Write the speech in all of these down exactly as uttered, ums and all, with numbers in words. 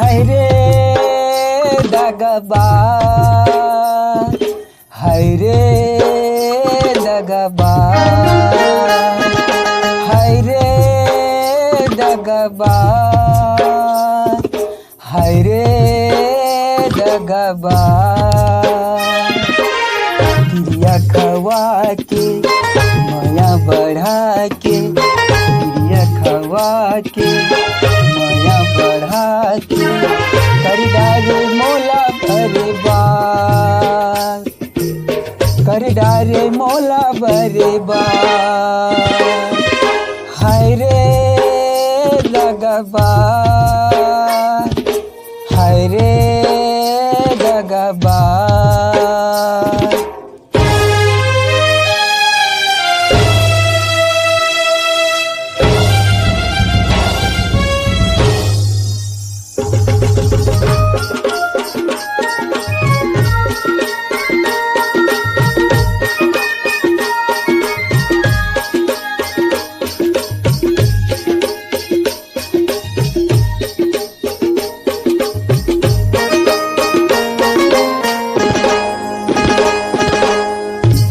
हाय रे दगबा, हाय रे दगबा, हाय रे दगबा, हाय रे दगबा। किरिया खवा के, मया बढ़ा के, किरिया खवा के, मया बढ़ा के, कर डारे मोला बर्बाद, कर डारे मोला बर्बाद। हाय रे दगबा, हाय रे दगबा।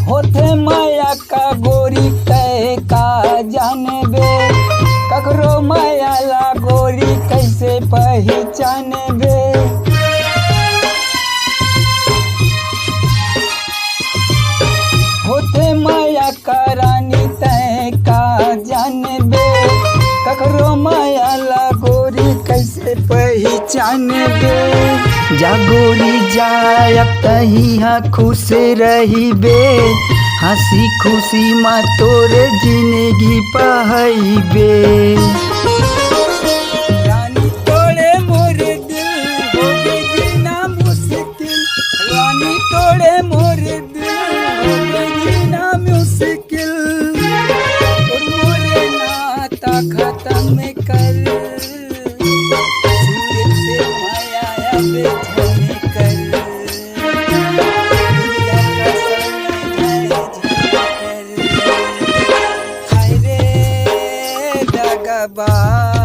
होथे मया का गोरी तय का जानबे, ककरो मया ला गोरी कैसे पहचानबे। होथे मया का रानी तय का जानबे, ककरो मया ला गोरी कैसे पहचानबे। जा गोरी जा, अब तही हा खुश रहिबे, हंसी खुशी मा तोर जिंदगी पहइबे। रानी तोड़े मोर दिल, हो गई जीना मुश्किल। रानी तोड़े मोर दिल, हो गई जीना मुश्किल। और मोरे नाता खत्म कर, सूरज से माया अब झलक कर। दुनिया का संग है झलक कर। हाय रे दगबा।